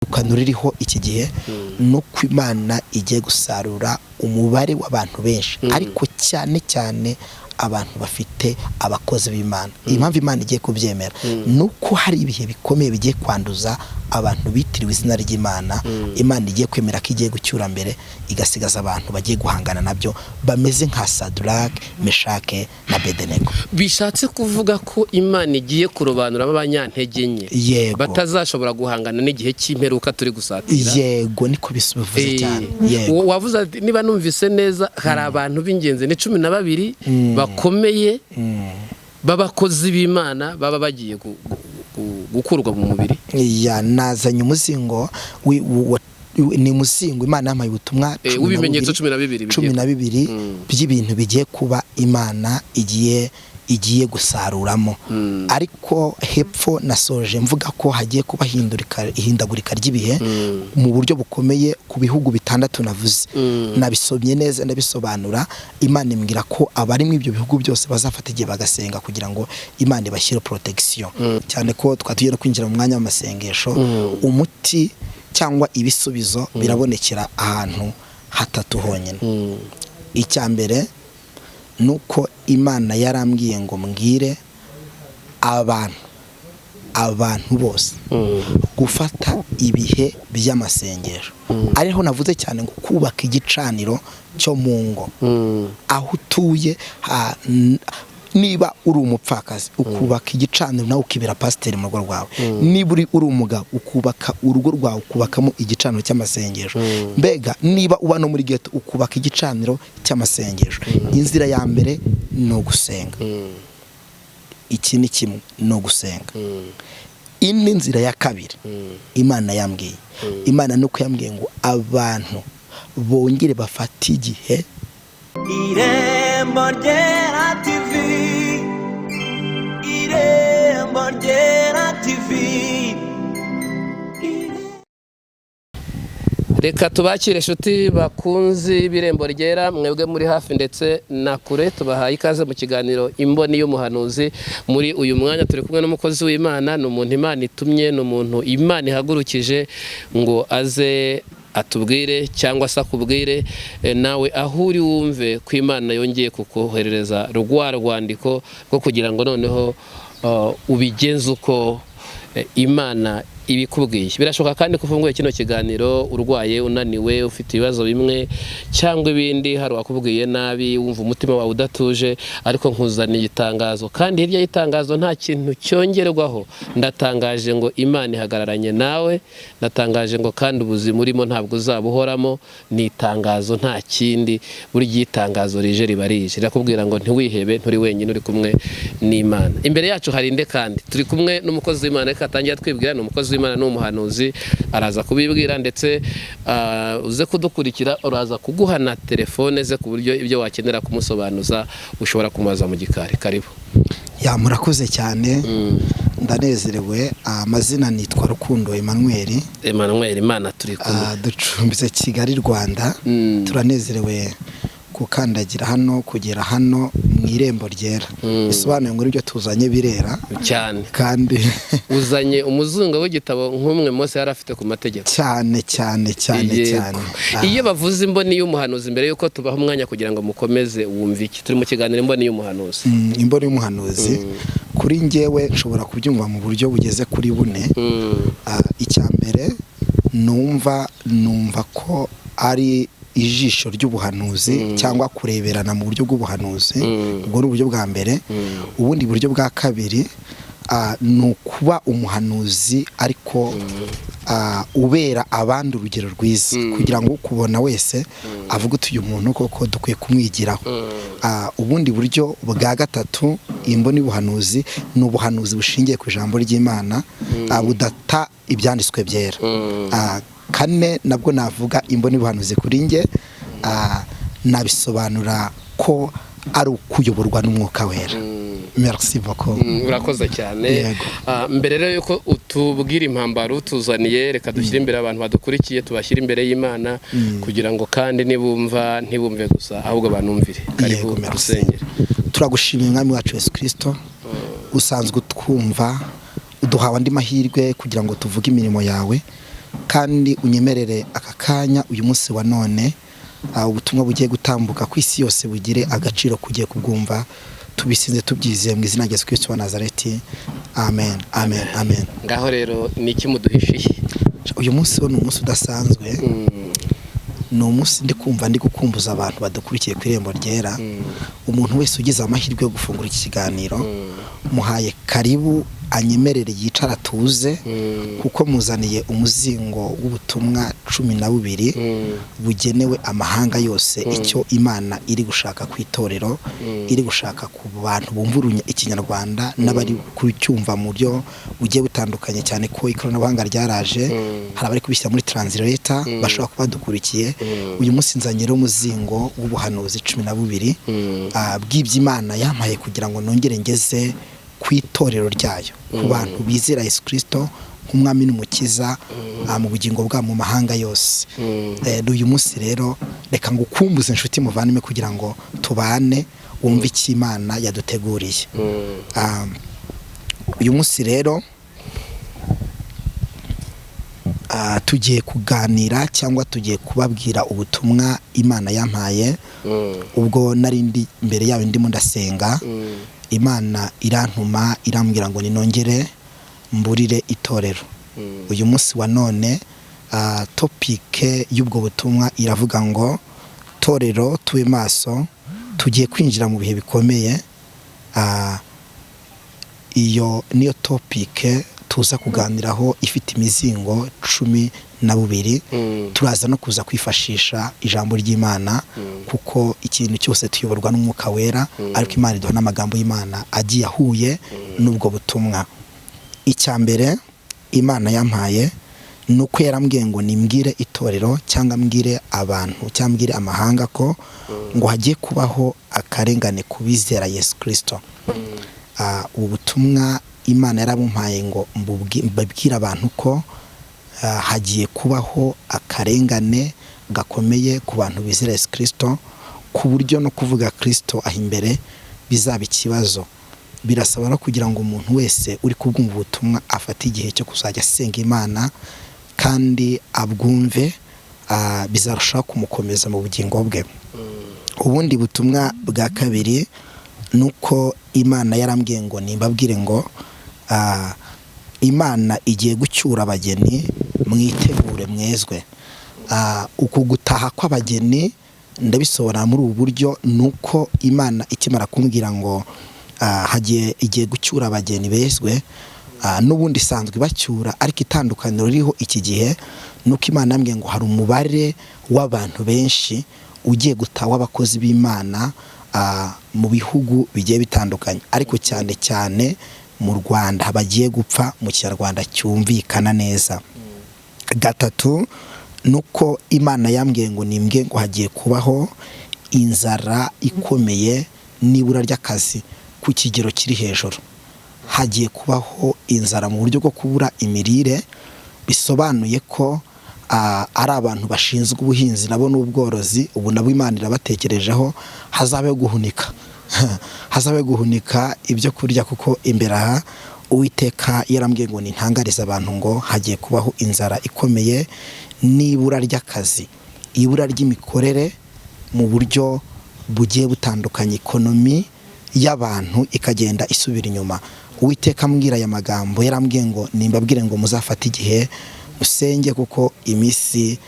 Itandukaniro ririho iki gihe ni uko Imana igiye gusarura umubare w'abantu benshi, ariko cyane cyane abantu bafite abakozi b'Imana. Impamvu Imana igiye kubyemera ni uko hari ibihe bikomeye bigiye kwanduza abantu bitiriwe izina ry'Imana. Imana igiye kwemera ko igiye gucyura mbere, igasigaza abantu bagiye guhangana nabyo bameze nka Sadurake, Meshake na Bedenego. Bishatse kuvuga ko Imana igiye kurobanuramo abanyantege nke Yego. batazashobora guhangana n'igihe cy'imperuka turi gusatira. Yego, niko bivuze cyane, yego. Wavuze ati, niba numvise neza, hari abantu b'ingenzi, ni 12 bakomeye b'abakozi b'Imana baba bagiye gukurwa mu mubiri. Ya, nazanye umuzingo ni umuzingo Imana yampaye ubutumwa 12 w'ibimenyetso 12 cumi bigiye na bibiri by'ibintu bigiye kuba, Imana igiye gusaruramo. Ariko hepfo nasoje mvuga ko hagiye kuba ihindagurika ry'ibihe mu buryo bukomeye ku bihugu bitandatu navuze. Nabisomye neza, ndabisobanura. Imana imbwira ko abari muri ibyo bihugu byose bazafata igihe bagasenga kugira ngo Imana ibashyire protection, cyane ko twatugiye no kwinjira mu mwanya w'amasengesho. Umuti cyangwa ibisubizo birabonekera ahantu hatatu honyine. Icya mbere ni uko Imana yarambwiye ngo mbwire abantu bose gufata ibihe by'amasengesho, ariho navuze cyane ngo kubaka igicaniro cyo mu ngo aho utuye. Niba uri umupfakazi, ukubaka igicaniro, nawe ukibera pasiteri mu rugo rwawe. Niba uri umugabo, ukubaka urugo rwawe, ukubakamo igicaniro cy'amasengesho. Mbega niba uba no muri ghetto, ukubaka igicaniro cy'amasengesho. Inzira ya mbere ni ugusenga. Iki ni kimwe, ni ugusenga. Indi nzira ya kabiri Imana yambwiye, Imana ni uko yambwiye ngo abantu bongere bafate igihe. Irembo Ryera TV, Irembo Ryera TV. Reka tubakire, inshuti bakunzi b'Irembo Ryera, mwebwe muri hafi ndetse na kure. Tubahaye ikaze mu kiganiro Imboni y'Umuhanuzi. Muri uyu mwanya turi kumwe n'umukozi w'Imana. Ni umuntu Imana itumye, ni umuntu Imana ihagurukije ngo aze atubwire cyangwa se akubwire, nawe aho uri wumve ko Imana yongeye kukoherereza rwa rwandiko rwo kugira ngo noneho ubigenze uko Imana ibikubwiye. Birashoboka kandi ko ufunguye kino kiganiro urwaye, unaniwe, ufite ibibazo bimwe cyangwa ibindi, hari uwakubwiye nabi, wumva umutima wawe udatuje. Ariko nkuzaniye itangazo, kandi hirya y'itangazo nta kintu cyongerwaho. Ndatangaje ngo Imana ihagararanye nawe. Ndatangaje ngo kandi ubuzima urimo ntabwo uzabuhoramo. Ni itangazo, nta kindi. Burya itangazo rije riba rije rirakubwira ngo ntiwihebe, nturi wenyine, uri kumwe n'Imana. Imbere yacu hari inde? Kandi turi kumwe n'umukozi w'Imana. Reka atangira twibwira. Ni umukozi w'Imana, ni umuhanuzi, araza kubibwira. Ndetse uze kudukurikira, uraza kuguha na telefone ze ku buryo ibyo wakenera kumusobanuza ushobora kumubaza mu gikari. Karibu. Ya, murakoze cyane, ndanezerewe. Amazina nitwa Rukundo Emmanuel. Emmanuel, Imana turi kumwe. Ducumbitse Kigali, Rwanda. Turanezerewe gukandagira hano, kugera hano mu Irembo Ryera, bisobanuye ngo ibyo tuzanye birera. Cyane. Kandi Uzanye umuzingo w'igitabo nk'umwe Mose yari afite ku mategeko. Cyane cyane cyane. Yego. Cyane. Iyo bavuze Imboni y'Umuhanuzi, mbere y'uko tubaha umwanya kugira ngo mukomeze, wumve iki? Turi mu kiganiro Imboni y'Umuhanuzi. Imboni y'Umuhanuzi kuri njyewe nshobora kubyumva mu buryo bugeze kuri bune. Icya mbere numva ko ari ijisho ry'ubuhanuzi cyangwa kureberana mu buryo bw'ubuhanuzi. Ubwo ni uburyo bwa mbere. Ubundi buryo bwa kabiri ni ukuba umuhanuzi, ariko ubera abandi urugero rwiza, kugira ngo ukubona wese avuge uti: "Uyu muntu koko dukwiye kumwigiraho." Ubundi buryo bwa gatatu, imboni y'ubuhanuzi ni ubuhanuzi bushingiye ku ijambo ry'Imana, budata ibyanditswe byera. Kane nabwo navuga imboni y'ubuhanuzi kuri njye, nabisobanura ko ari ukuyoborwa n'Umwuka Wera. Merci beaucoup. Urakoze cyane. Yego. Mbere rero yuko utubwira impambaro utuzaniye, reka dushyire imbere abantu badukurikiye, tubashyire imbere y'Imana, kugira ngo kandi nibumva ntibumve gusa, ahubwo banumvire. Karibu. Yego, merci. Dusengere. Turagushimiye, Mwami wacu Yesu Kirisito, usanzwe utwumva, uduhawe andi mahirwe kugira ngo tuvuge imirimo yawe. Kandi unyemerere aka kanya uyu munsi wa none, ubutumwa bugiye gutambuka ku isi yose bugire agaciro kugiye kubwumva. Tubisinze tubyizeye mu izina rya Yesu Kristo wa Nazareti, amen, amen, amen. Ngaho rero ni iki muduhishiye? Uyu munsi wo ni umunsi udasanzwe, ni umunsi ndi kumva ndi gukumbuza abantu badukurikiye ku Irembo Ryera. Umuntu wese ugize amahirwe yo gufungura iki kiganiro, muhaye karibu, anyemerere yicara atuze, kuko muzaniye umuzingo w'ubutumwa 12 bugenewe amahanga yose, icyo Imana iri gushaka ku itorero, iri gushaka ku bantu bumva Ikinyarwanda n'abari kucyumva mu buryo bugiye butandukanye, cyane ko ikoranabuhanga ryaraje, hari abari kubishyira muri translator bashobora kuba badukurikiye. Uyu munsi nzanye rero umuzingo w'ubuhanuzi 12 bw'iby'Imana yampaye kugira ngo nongere ngeze ku itorero ryayo, ku bantu bizera Yesu Kristo nk'umwami n'umukiza mu bugingo bwabo mu mahanga yose. Uyu munsi rero reka ngukumbuze inshuti muvandimwe, kugira ngo tubane wumve icyo Imana yaduteguriye. Uyu munsi rero tugiye kuganira cyangwa tugiye kubabwira ubutumwa Imana yampaye. Ubwo nari ndi imbere yawe ndimo ndasenga, Imana irantuma irambwira ngo ninongere mburire itorero. Uyu munsi wa none, topike y'ubwo butumwa iravuga ngo: torero, tube maso, tugiye kwinjira mu bihe bikomeye. Iyo niyo topike tuza kuganiraho, ifite imizingo 12. Turaza no kuza kwifashisha ijambo ry'Imana, kuko ikintu cyose tuyoborwa n'Umwuka Wera, ariko Imana iduha n'amagambo y'Imana agiye ahuye n'ubwo butumwa. Icya mbere Imana yampaye ni uko yarambwiye ngo nimbwire itorero, cyangwa mbwire abantu, cyangwa mbwire amahanga ko ngo hagiye kubaho akarengane ku bizera Yesu Kristo. Ubu butumwa Imana yarabumpaye ngo mbabwire abantu ko hagiye kubaho akarengane gakomeye ku bantu bizera Yesu Kristo, ku buryo no kuvuga Kristo aho imbere bizaba ikibazo. Birasaba no kugira ngo umuntu wese uri kubwumva ubutumwa afate igihe cyo kuzajya asenga Imana kandi abwumve, bizarushaho kumukomeza mu bugingo bwe. Ubundi butumwa bwa kabiri ni uko Imana yarambwiye ngo nimbabwire ngo Imana igiye gucyura abageni, mwitegure mwezwe. Uku gutaha kw'abageni ndabisobanura muri ubu buryo, ni uko Imana ikimara kumbwira ngo hagiye igiye gucyura abageni bezwe, n'ubundi isanzwe bacyura, ariko itandukaniro ririho iki gihe ni uko Imana yambwiye ngo hari umubare w'abantu benshi ugiye gutaha w'abakozi b'Imana mu bihugu bigiye bitandukanye, ariko cyane cyane mu Rwanda bagiye gupfa, mu Kinyarwanda cyumvikana neza. Gatatu nuko Imana yambwiye ngo nimbwe ngo hagiye kubaho inzara ikomeye n'ibura ry'akazi ku kigero kiri hejuru. Hagiye kubaho inzara mu buryo bwo kubura imirire, bisobanuye ko ari abantu bashinzwe ubuhinzi nabo n'ubworozi, ubu nabo Imana irabatekerejeho, hazabeho guhunika, hazabe guhunika ibyo kurya, kuko imbere aha Uwiteka yarambwiye ngo nintangarize abantu ngo hagiye kubaho inzara ikomeye n'ibura ry'akazi, ibura ry'imikorere mu buryo bugiye butandukanye, ekonomi y'abantu ikagenda isubira inyuma. Uwiteka ambwira aya magambo yarambwiye ngo nimbabwire ngo muzafate igihe musenge, kuko iminsi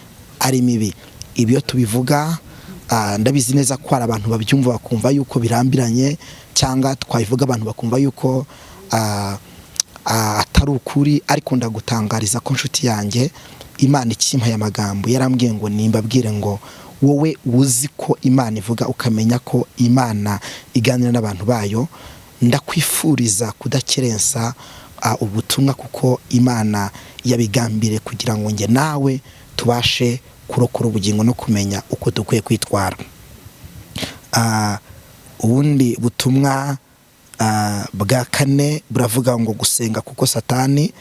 ari mibi. Ibyo tubivuga, ndabizi neza ko hari abantu babyumva bakumva yuko birambiranye, cyangwa twabivuga abantu bakumva yuko atari ukuri, ariko ndagutangariza ko nshuti yanjye Imana ikimpaye aya magambo yarambwiye ngo nimbabwire ngo wowe uzi ko Imana ivuga, ukamenya ko Imana iganira n'abantu bayo, ndakwifuriza kudakerensa ubutumwa, kuko Imana yabigambiriye kugira ngo njye nawe tubashe kurokora ubugingo no kumenya uko dukwiye kwitwara. Ubundi butumwa bwa kane buravuga ngo gusenga, kuko Satani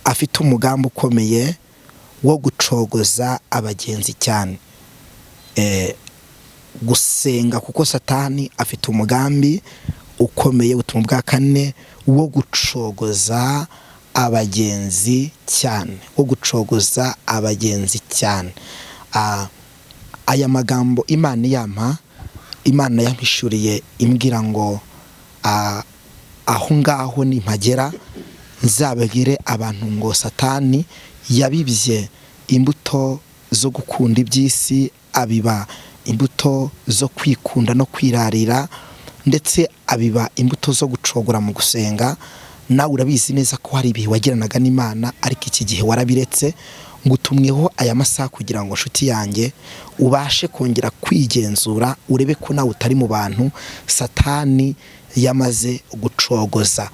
afite umugambi ukomeye wo gucogoza abagenzi cyane. Gusenga kuko Satani afite umugambi ukomeye, ubutumwa bwa kane wo gucogoza abagenzi cyane, wo gucogoza abagenzi cyane. Aya magambo Imana yampa, Imana yampishuriye imbwira ngo aho ngaho nimpagera nzabagire abantu ngo Satani yabibye imbuto zo gukunda iby'isi, abiba imbuto zo kwikunda no kwirarira, ndetse abiba imbuto zo gucogora mu gusenga. Nawe urabizi neza ko hari ibihe wagiranaga n'Imana, ariko iki gihe warabiretse. Ngutumweho aya masaha kugira ngo nshuti yanjye ubashe kongera kwigenzura, urebe ko nawe utari mu bantu Satani yamaze gucogoza.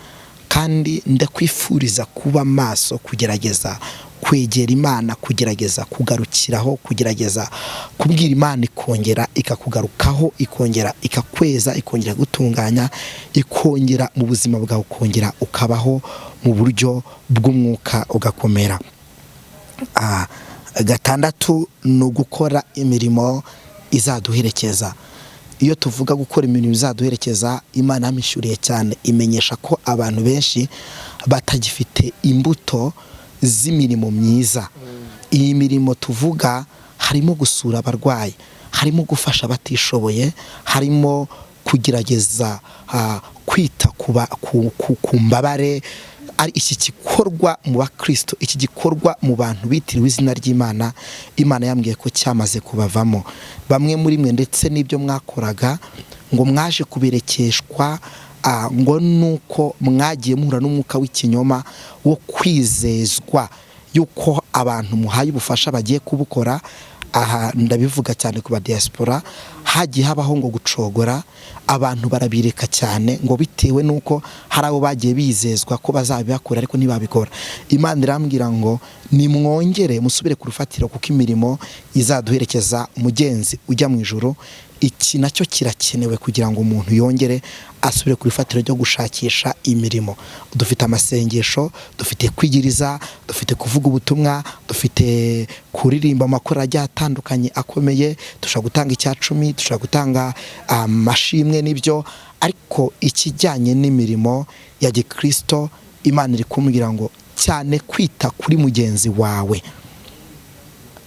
Kandi ndakwifuriza kuba maso, kugerageza kwegera Imana, kugerageza kugarukiraho, kugerageza kubwira Imana ikongera ikakugarukaho, ikongera ikakweza, ikongera gutunganya, ikongera mu buzima bwawe, ukongera ukabaho mu buryo bw'umwuka ugakomera. Gatandatu ni ugukora imirimo izaduherekeza. Iyo tuvuga gukora imirimo izaduherekeza, Imana yampishuriye cyane imenyesha ko abantu benshi batagifite imbuto z'imirimo myiza. Iyi mirimo tuvuga harimo gusura abarwayi, harimo gufasha abatishoboye, harimo kugerageza kwita ku mbabare. Ari iki gikorwa mu bakristo, iki gikorwa mu bantu bitiriwe izina ry'Imana, Imana yambwiye ko cyamaze kubavamo. Bamwe muri mwe ndetse n'ibyo mwakoraga ngo mwaje kuberekeshwa, ngo nuko mwagiye muhura n'umwuka w'ikinyoma wo kwizezwa yuko abantu muhaye ubufasha bagiye kubukora. Aha ndabivuga cyane ku ba diaspora, hagiye habaho ngo gucogora, abantu barabireka cyane ngo bitewe nuko hari abo bagiye bizezwa ko bazabibakora ariko ntibabikora. Imana irambwira ngo nimwongere musubire ku rufatiro, kuko imirimo izaduherekeza mugenzi ujya mu ijuru. Iki nacyo kirakenewe kugira ngo umuntu yongere asubire ku rufatiro ryo gushakisha imirimo. Dufite amasengesho, dufite kwigiriza, dufite kuvuga ubutumwa, dufite kuririmba amakuru agiye atandukanye akomeye, dushobora gutanga icyacumi, dushobora gutanga amashimwe n'ibyo, ariko ikijyanye n'imirimo ya gikristo Imana iri kumbwira ngo cyane kwita kuri mugenzi wawe.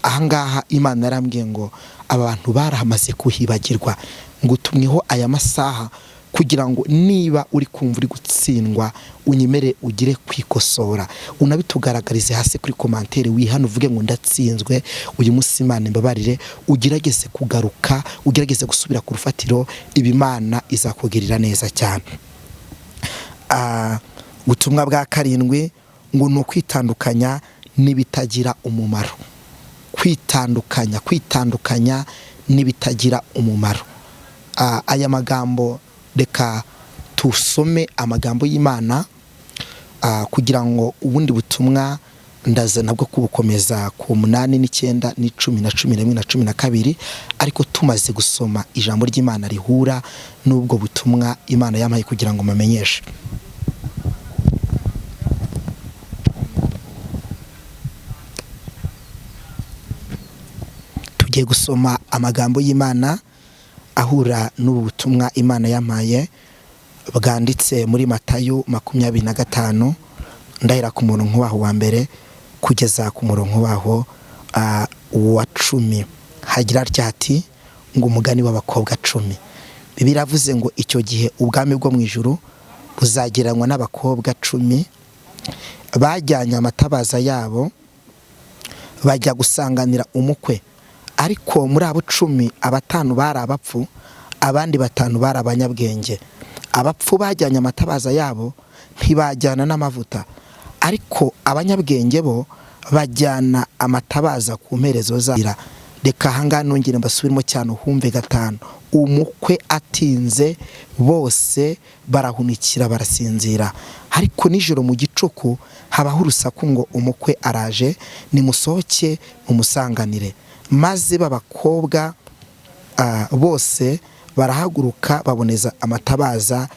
Ahangaha Imana yarambwiye ngo abantu baramaze kuhibagirwa. Ngutumweho aya masaha kugira ngo niba uri kumva uri gutsindwa unyemere ugire kwikosora, unabitugaragarize hasi kuri commentaire, wihane uvuge ngo ndatsinzwe uyu munsi, Imana imbabarire, ugerageze kugaruka, ugerageze gusubira ku rufatiro, Imana izakugirira neza cyane. Ubutumwa bwa karindwi ngo ni ukwitandukanya n'ibitagira umumaro. Kwitandukanya n'ibitagira umumaro. Aya magambo reka tusome amagambo y'Imana kugira ngo ubundi butumwa ndaza nabwo kubukomeza ku 8 9 10 na 11 na 12, ariko tumaze gusoma ijambo ry'Imana rihura n'ubwo butumwa Imana yampaye kugira ngo mamenyeshe. Tugiye gusoma amagambo y'Imana ahura n'ubu butumwa Imana yampaye bwanditse muri Matayo 25, ndahera ku murongo waho wa mbere kugeza ku murongo waho wa 10. Hagira ati ngo umugani w'abakobwa 10. Bibiliya iravuze ngo icyo gihe ubwami bwo mu ijuru buzagereranywa n'abakobwa 10 bajyanye amatabaza yabo bajya gusanganira umukwe. Ariko muri abo 10 abatanu bari abapfu, abandi 5 bari abanyabwenge. Abapfu bajyanye amatabaza yabo ntibajyana n'amavuta, ariko abanyabwenge bo bajyana amatabaza ku mperezo zira. Reka ahangaha nongere mbasubiremo cyane uhumve 5. Umukwe atinze bose barahunikira barasinzira, ariko nijoro mu gicuku habaho urusaku ngo umukwe araje, nimusohoke mumusanganire. Maze b'abakobwa bose barahaguruka baboneza amatabaza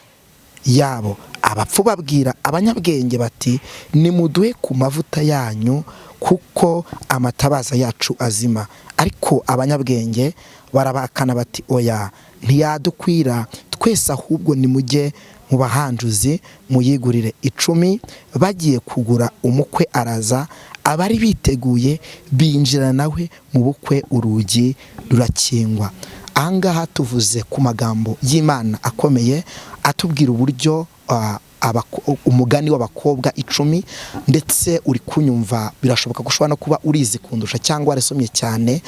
yabo. Abapfu babwira abanyabwenge bati nimuduhe ku mavuta yanyu kuko amatabaza yacu azima. Ariko abanyabwenge barabakana bati oya, ntiyadukwira, Twese ahubwo nimujye mu bahanjuzi muyigurire. 10 bagiye kugura, umukwe araza, abari biteguye binjira nawe mu bukwe, urugi rurakingwa. Ahangaha tuvuze ku magambo y'Imana akomeye atubwira uburyo umugani w'abakobwa 10, ndetse uri kunyumva birashoboka ko ushobora no kuba urizi kundusha cyangwa warasomye cyane,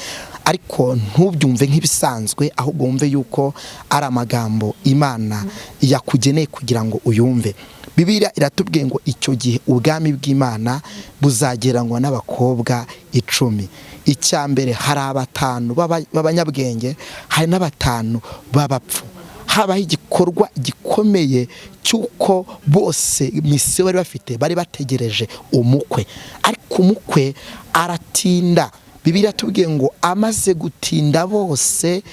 ariko ntubyumve nk'ibisanzwe, ahubwo wumve yuko ari amagambo Imana yakugeneye kugira ngo uyumve. Bibiliya iratubwiye ngo icyo gihe ubwami bw'Imana buzagereranywa n'abakobwa 10. Icya mbere, hari 5 b'abanyabwenge, hari na5 b'abapfu. Habaho igikorwa gikomeye cy'uko bose misiyo bari bafite, bari bategereje umukwe, ariko umukwe aratinda. Bibiliya tubwiye ngo amaze gutinda bose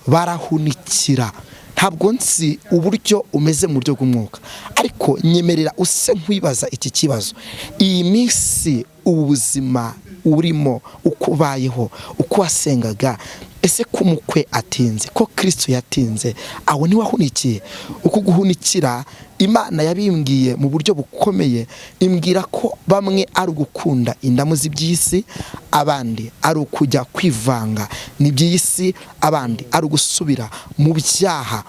barahunikira. Ntabwo nzi uburyo umeze mu buryo bw'umwuka, ariko nyemerera use nkwibaza iki kibazo. Iyi minsi, ubu buzima urimo, uko ubayeho, uko wasengaga, ese ko umukwe atinze, ko Kristo yatinze, aho ntiwahunikiye? Uko guhunikira, Imana yabimbwiye mu buryo bukomeye, imbwira ko bamwe ari ugukunda indamu z'iby'isi, abandi ari ukujya kwivanga n'iby'isi, abandi ari ugusubira mu byaha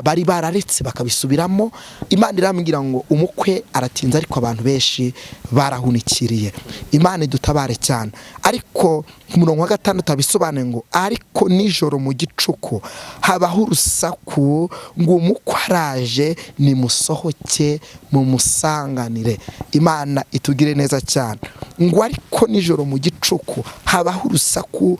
bari bararetse bakabisubiramo. Imana irambwira ngo umukwe aratinze, ariko abantu benshi barahunikiriye. Imana idutabare cyane. Ariko ku murongo wa 6 abisobanuye ngo ariko nijoro mu gicuku habaho urusaku ngo umukwe araje, nimusohoke mumusanganire. Imana itugire neza cyane. Ngo ariko nijoro mu gicuku habaho urusaku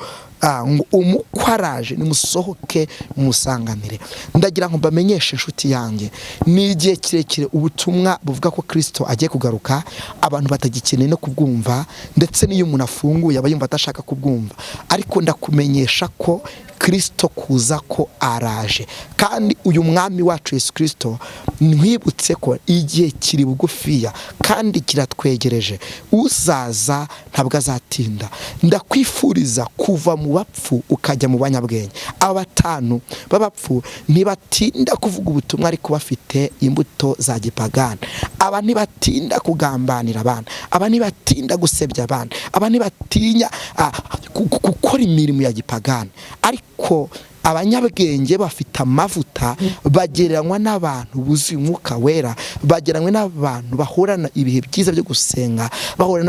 ngo umukwe araje, nimusohoke mumusanganire. Ndagira ngo mbamenyeshe inshuti yanjye, ni igihe kirekire ubutumwa buvuga ko Kristo agiye kugaruka abantu batagikeneye no kubwumva, ndetse n'iyo umuntu afunguye aba yumva adashaka kubwumva. Ariko ndakumenyesha ko Kristo kuza ko araje, kandi uyu mwami wacu Yesu Kristo, nkwibutse ko igihe kiri bugufiya kandi kiratwegereje. Uzaza ntabwo azatinda. Ndakwifuriza kuva mu bapfu ukajya mu banyabwenge. Aba 5 b'abapfu ntibatinda kuvuga ubutumwa, ariko bafite imbuto za gipagani. Aba ntibatinda kugambanira abana, aba ntibatinda gusebya abana, aba ntibatinya gukora imirimo ya gipagani. Ariko abanyabwenge bafite amavuta bagereranywa n'abantu buzuye umwuka wera, bagereranywa n'abantu bahorana ibihe byiza byo gusenga,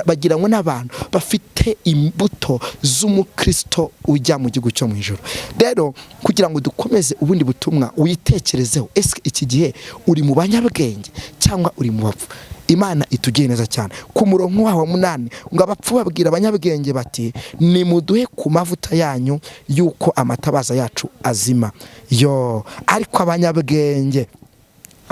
bagereranywa n'abantu bafite imbuto z'umukristo ujya mu gihugu cyo mu ijuru. Rero kugira ngo dukomeze ubundi butumwa, witekerezeho, ese iki gihe uri mu banyabwenge cyangwa uri mu bapfu? Imana itugiye neza cyane. Ku murongo waho wa 8 ngo abapfu babwira abanyabwenge bati nimuduhe ku mavuta yanyu yuko amatabaza yacu azima. Yo, ariko abanyabwenge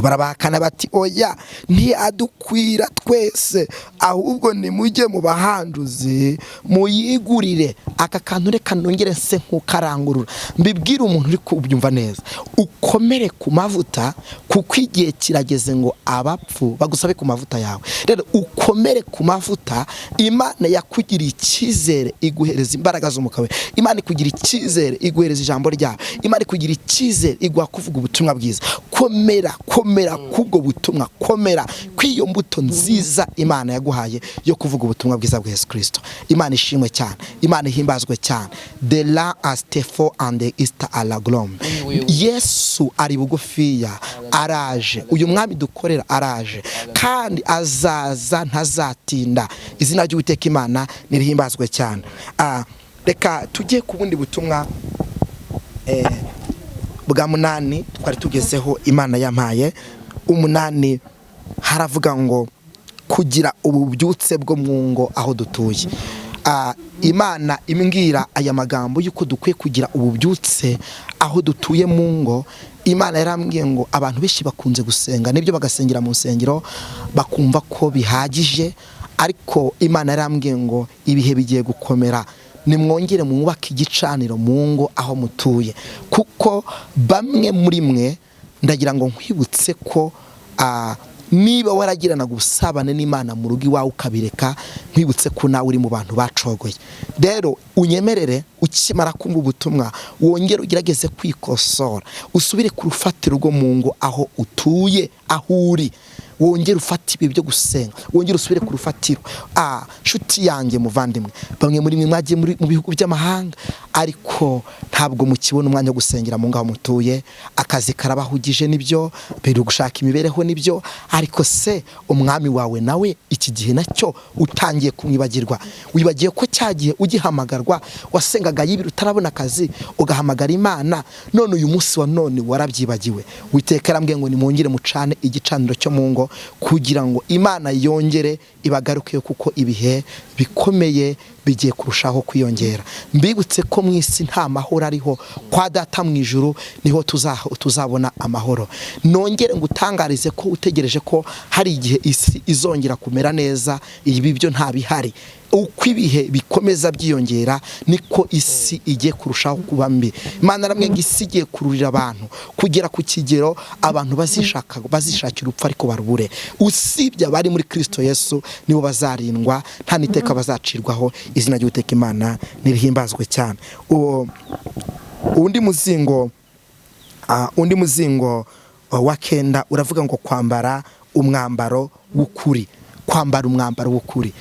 barabahakana bati oya, ntiadukwira twese, ahubwo nimujye mu bahanduzi muyigurire. Aka kantu reka nongere nse nkukarangurura, mbibwire umuntu uri kubyumva neza. Ukomere ku mavuta, kuko igihe kirageze ngo abapfu bagusabe ku mavuta yawe. Rero ukomere ku mavuta. Imana yakugiriye icyizere iguhereza imbaraga z'umwuka we. Imana ikugira icyizere iguhereza ijambo ryawe. Imana ikugira icyizere iguha kuvuga ubutumwa bwiza. Komera, komera kubwo butumwa, komera kw'iyo mbuto nziza Imana yaguhaye yo kuvuga ubutumwa bwiza bwa Yesu Kristo. Imana ishimwe cyane, Imana ihimbazwe cyane. De la astefo and the Easter alaglom. Yesu ari bugufiya, araje. Uyu mwami dukorera araje, kandi azaza ntazatinda. Izina ry'Uwiteka Imana nirihimbazwe cyane. Reka tujye ku bundi butumwa bwa 8 twari tugezeho. Imana yampaye 8, haravuga ngo kugira ububyutse bwo mu ngo aho dutuye. Imana imbwira aya magambo y'uko dukwiye kugira ububyutse aho dutuye mu ngo. Imana yarambwiye ngo abantu benshi bakunze gusenga, nibyo, bagasengera mu nsengero bakumva ko bihagije, ariko Imana yarambwiye ngo ibihe bigiye gukomera, nimwongere mwubake igicaniro mu ngo aho mutuye. Kuko bamwe muri mwe, ndagira ngo nkwibutse ko Niba waragiranaga ubusabane n'Imana mu rugo iwawe ukabireka, nkwibutse ko nawe uri mu bantu bacogoye. Rero unyemerere, ukimara kumva ubutumwa wongere ugerageze kwikosora, usubire ku rufatiro rwo mu ngo aho utuye, aho uri, wongere ufate ibihe byo gusenga, wongere usubire ku rufatiro. Nshuti yanjye muvandimwe, bamwe muri mwe mwagiye mu bihugu by'amahanga, ariko ntabwo mukibona umwanya wo gusengera mu ngo aho mutuye. Akazi karabahugije nibyo, biri gushaka imibereho nibyo, ariko se umwami wawe nawe iki gihe nacyo utangiye kumwibagirwa. Wibagiye ko cya gihe ugihamagarwa wasengaga yibiri utarabona akazi, ugahamagara Imana, none uyu munsi wa none warabyibagiwe. Uwiteka yarambwiye ngo nimwongere mucane igicaniro cyo mu ngo, kugira ngo Imana yongere ibagaruke, kuko ibihe bikomeye bigiye kurushaho kwiyongera. Mbibutse ko mu isi nta mahoro ariho, kwa Data mu ijuru niho tuzabona amahoro. Nongere ngutangarize ko utegereje ko hari igihe isi izongera kumera neza, ibi byo nta bihari. Uko ibihe bikomeza byiyongera niko isi igiye kurushaho kuba mbi. Imana aramwe ngo isi igiye kururira abantu kugera ku kigero abantu bazishakira urupfu ariko barubure. Usibye abari muri Kristo Yesu nibo bazarindwa, nta n'iteka bazacirwaho. Izina ry'Uwiteka Imana nirihimbazwe cyane. Undi muzingo wa kenda uravuga ngo kwambara umwambaro w'ukuri, kwambara umwambaro w'ukuri.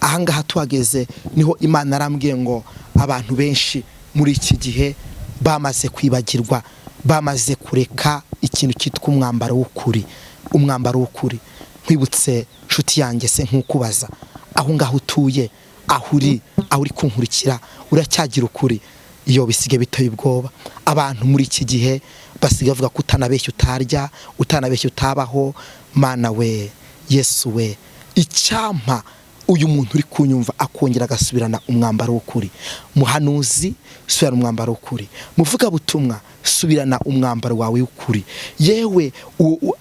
Ahangaha tuhageze niho Imana arambwiye ngo abantu benshi muri iki gihe bamaze kwibagirwa, bamaze kureka ikintu cyitwa umwambaro w'ukuri. Umwambaro w'ukuri, nkwibutse nshuti yanjye, se nkukubaza, aho ngaho utuye, aho uri, aho uri kunkurikira, uracyagira ukuri? Iyo bisigaye biteye ubwoba. Abantu muri iki gihe basigaye bavuga ko utanabeshya utarya, utanabeshya utabaho. Mana we, Yesu we, icyampa uyu muntu uri kunyumva akongera agasubirana umwambaro w'ukuri. Muhanuzi, subirana umwambaro w'ukuri. Muvugabutumwa, subirana umwambaro wawe w'ukuri. Yewe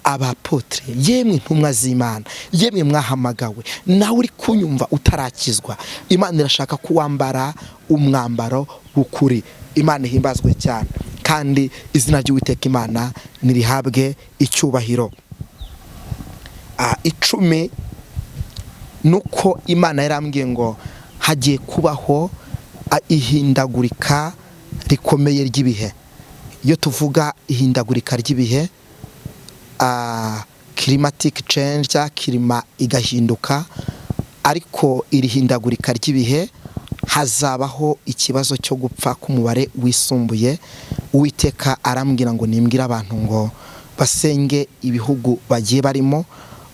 abapotre, yemwe intumwa z'Imana, yemwe mwahamagawe, nawe uri kunyumva utarakizwa, Imana irashaka ko wambara umwambaro w'ukuri. Imana ihimbazwe cyane, kandi izina ry'Uwiteka Imana nirihabwe icyubahiro. 10 nuko Imana yarambwiye ngo hagiye kubaho ihindagurika rikomeye ry'ibihe. Iyo tuvuga ihindagurika ry'ibihe, climatic change, kirima igahinduka, ariko iri hindagurika ry'ibihe hazabaho ikibazo cyo gupfa k'umubare wisumbuye. Uwiteka arambwira ngo nimbwire abantu ngo basenge ibihugu bagiye barimo,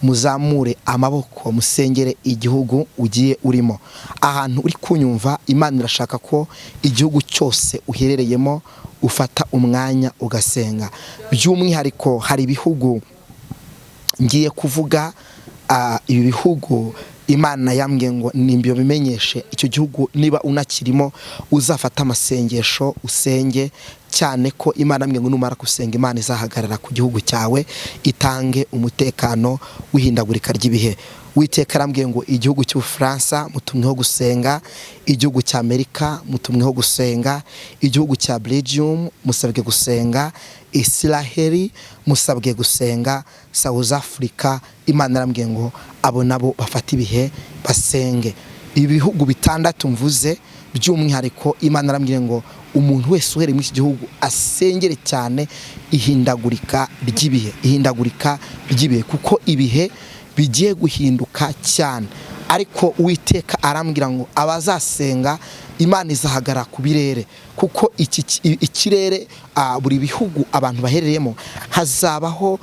muzamure amaboko musengere igihugu ugiye urimo. Ahantu uri kunyumva, Imana irashaka ko igihugu cyose uherereyemo ufata umwanya ugasenga. By'umwihariko hari ibihugu ngiye kuvuga, ibi bihugu Imana yambwiye ngo nimbyo bimenyeshe icyo gihugu, niba unakirimo uzafata amasengesho usenge cyane, ko Imana yambwiye ngo numara gusenga Imana izahagarara ku gihugu cyawe itange umutekano w'ihindagurika ry'ibihe. Uwiteka arambwiye ngo igihugu cy'Ubufaransa mutumweho gusenga, igihugu cya Amerika mutumweho gusenga, igihugu cya Belgium musabwe gusenga, Israel musabwe gusenga, South Africa Imana arambwiye ngo abo nabo bafata ibihe basenge. Ibihugu 6 mvuze by'umwihariko Imana arambwiye ngo umuntu wese uhereye muri iki gihugu asengere cyane ihindagurika ry'ibihe, ihindagurika ry'ibihe, kuko ibihe bigiye guhinduka cyane. Ariko Uwiteka arambwira ngo abazasenga Imana izahagarara ku birere, kuko ikirere buri bihugu abantu baherereyemo hazabaho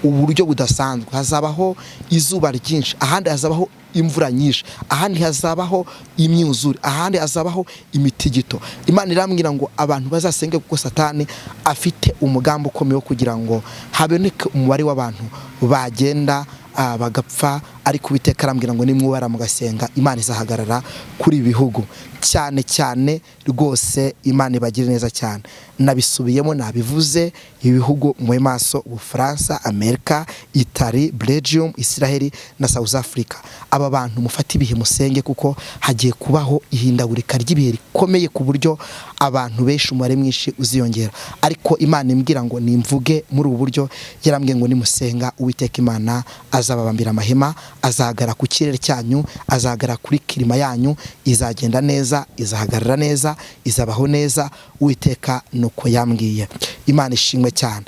uburyo budasanzwe, hazabaho izuba ryinshi, ahandi hazabaho imvura nyinshi, ahandi hazabaho imyuzure, ahandi hazabaho imitigito. Imana irambwira ngo abantu bazasenge, kuko Satani afite umugambi ukomeye wo kugira ngo haboneke umubare w'abantu bagenda bagapfa Ariko Uwiteka arambwira ngo nimwubara mugasenga, Imana izahagarara kuri ibi bihugu cyane cyane rwose. Imana ibagire neza cyane. Nabisubiyemo, nabivuze, ibihugu mu maso: Ubufaransa, Amerika, Italy, Belgium, Israel na South Africa. Aba bantu mufate ibihe musenge, kuko hagiye kubaho ihindagurika ry'ibihe rikomeye ku buryo abantu benshi, umubare mwinshi uziyongera. Ariko Imana imbwira ngo nimvuge muri ubu buryo, yarambwiye ngo nimusenga, Uwiteka Imana azababambira amahema, azahagarara ku kirere cyanyu, azahagarara kuri kirima yanyu, izagenda neza, izahagarara neza, izabaho neza. Uwiteka nuko yambwiye. Imana ishimwe cyane.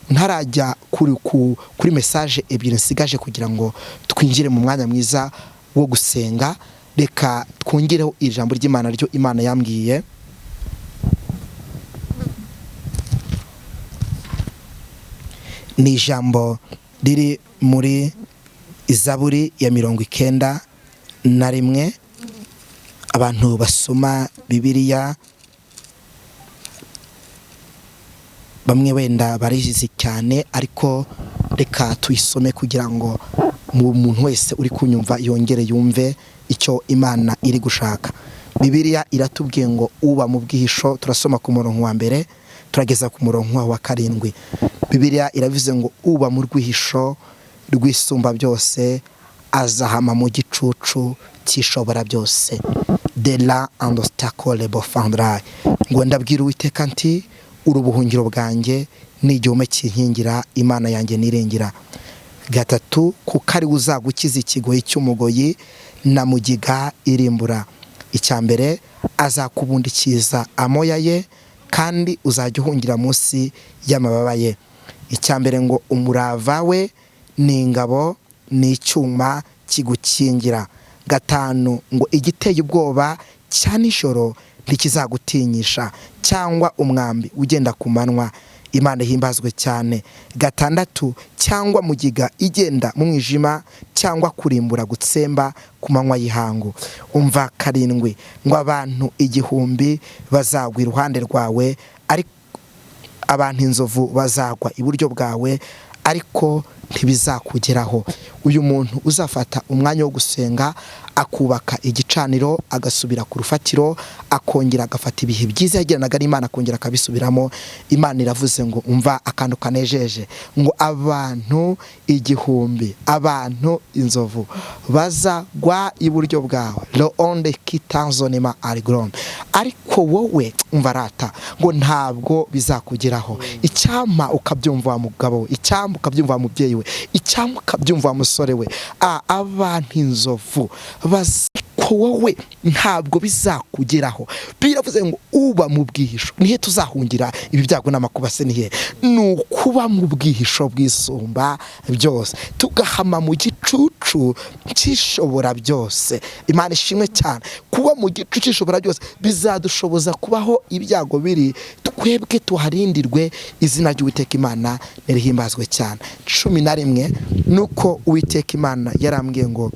Ntarajya kuri message ebyiri nsigaje kugira ngo twinjire mu mwanya mwiza wo gusenga, reka twongereho ijambo ry'Imana ryo Imana yambwiye. Ni ijambo riri muri Izaburi ya 91. Abantu basoma Bibiliya bamwe wenda barizi cyane, ariko reka tuyisome kugira ngo umuntu wese uri kunyumva yongere yumve icyo Imana iri gushaka. Bibiliya iratubwiye ngo uba mu bwihisho, turasoma ku murongo wa 1 turageza ku murongo wa 7. Bibiliya iravuze ngo uba mu rwihisho rwisumba byose azahama mu gicucu cyishobora byose. De la andostakole bofandrai. Ngo ndabwira Uwiteka nti uri ubuhungiro bwanjye n'igihome kinkingira, Imana yanjye nirengera. 3, kuko ari uzagukiza ikigoyi cy'umugoyi na mugiga irimbura. Icya mbere, azakubundikiza amoya ye, kandi uzajya uhungira munsi y'amababa ye. Icya mbere ngo umurava we ni ingabo, ni icyuma kigukingira. 5, ngo igiteye ubwoba cya nijoro ntikizagutinyisha, cyangwa umwambi ugenda ku manywa. Imana ihimbazwe cyane. 6, cyangwa mugiga igenda mu mwijima, cyangwa kurimbura gutsemba ku manywa y'ihangu. Umva 7, ngo abantu 1000 bazagwa iruhande rwawe, ariko abantu inzovu bazagwa iburyo bwawe, ariko ntibizakugeraho. Uyu muntu uzafata umwanya wo gusenga, akubaka igicaniro, agasubira ku rufatiro, akongera agafata ibihe byiza yagiranaga n'Imana, akongera akabisubiramo. Imana iravuze ngo umva akantu kanejeje, ngo abantu 1000, abantu inzovu bazagwa iburyo bwawe, lo onde kitanzonema arigrom, ariko wowe umva rata ngo ntabwo bizakugeraho. Icyampa ukabyumva wa mugabo we, icyampa ukabyumva wa mubyeyi we, icyampa ukabyumva wa musore we, abantu inzovu ko wowe ntabwo bizakugeraho. Biravuze ngo uba mu bwihisho. Nihe tuzahungira ibi byago n'amakuba se? Nihe? Ni ukuba mu bwihisho bwisumba byose, tugahama mu gicucu cyishobora byose. Imana ishimwe cyane. Kuba mu gicucu cyishobora byose bizadushoboza kubaho ibyago biri, twebwe tuharindirwe. Izina ry'Uwiteka Imana nirihimbazwe cyane. 11, nuko Uwiteka Imana yarambwiye ngo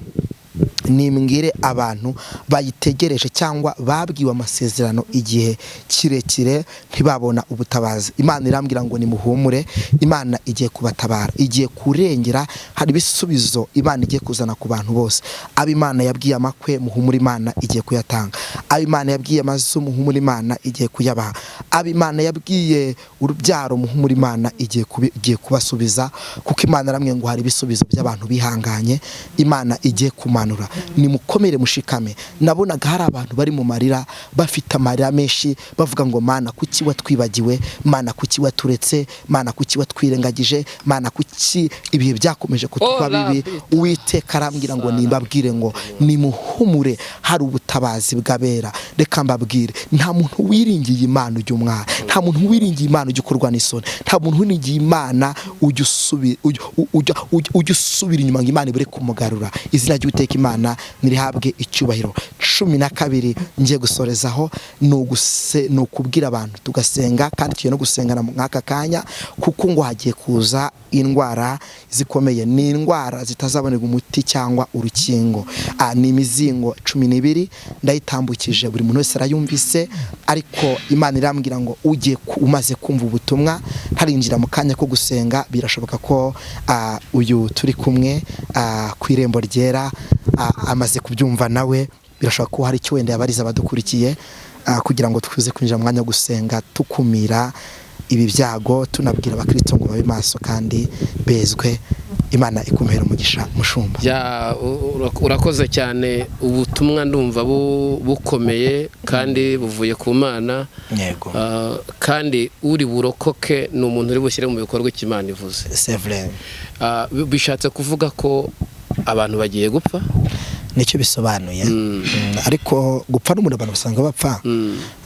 nimbwire abantu bayitegereje cyangwa babwiwe amasezerano igihe kirekire ntibabona ubutabazi. Imana irambwira ngo nimuhumure, Imana igiye kubatabara, igiye kurengera. Hari ibisubizo Imana igiye kuzana ku bantu bose. Abo Imana yabwiye amakwe, muhumure, Imana igiye kuyatanga. Abo Imana yabwiye amazu, muhumure, Imana igiye kuyabaha. Abo Imana yabwiye urubyaro, muhumure, Imana igiye kubasubiza, kuko Imana aramwe ngo hari ibisubizo by'abantu bihanganye Imana igiye kumanura. Nimukomere mushikame. Nabonaga hari abantu bari mu marira, bafite amarira menshi, bavuga ngo Mana kuki watwibagiwe, Mana kuki waturetse, Mana kuki watwirengagije, Mana kuki ibihe byakomeje kutuba bibi. Uwiteka arambwira ngo nimbabwire ngo nimuhumure, hari ubutabazi bw'abera. Reka mbabwire, nta muntu wiringiye Imana ujya umwara, nta muntu wiringiye Imana ujya ukorwa n'isoni, nta muntu wiringiye Imana ujya usubira inyuma ngo Imana ibure kumugarura. Izina ry'Uwiteka Imana nirihabwe icyubahiro. 12 ngiye gusorezaho, ni ukubwira abantu tugasenga, kandi tugiye no gusengana mwaka kanya, kuko ngo hagiye kuza Indwara zikomeye ni indwara zitazabonerwa umuti cyangwa urukingo. Ni imizingo 12 ndayitambukije, buri muntu wese arayumvise, ariko Imana irambwira ngo ugiye umaze kumva ubutumwa ntarinjira mu kanya ko gusenga, birashoboka ko uyu turi kumwe ku Irembo Ryera amaze kubyumva nawe, birashoboka ko hari icyo wenda yabariza abadukurikiye, kugira ngo tuze kwinjira mu mwanya wo gusenga tukumira ibi byago, tunabwira abakristo ngo babe maso kandi bezwe. Imana ikumpera umugisha, mushumba. Urakoze cyane, ubutumwa ndumva bukomeye kandi buvuye ku Mana. Yego. Kandi uri burokoke ni umuntu uri bushyire mu bikorwa icyo Imana ivuze. C'est vrai. Bishatse kuvuga ko abantu bagiye gupfa. Nicyo bisobanuye. Ariko gupfa n'umuntu abantu basanga bapfa,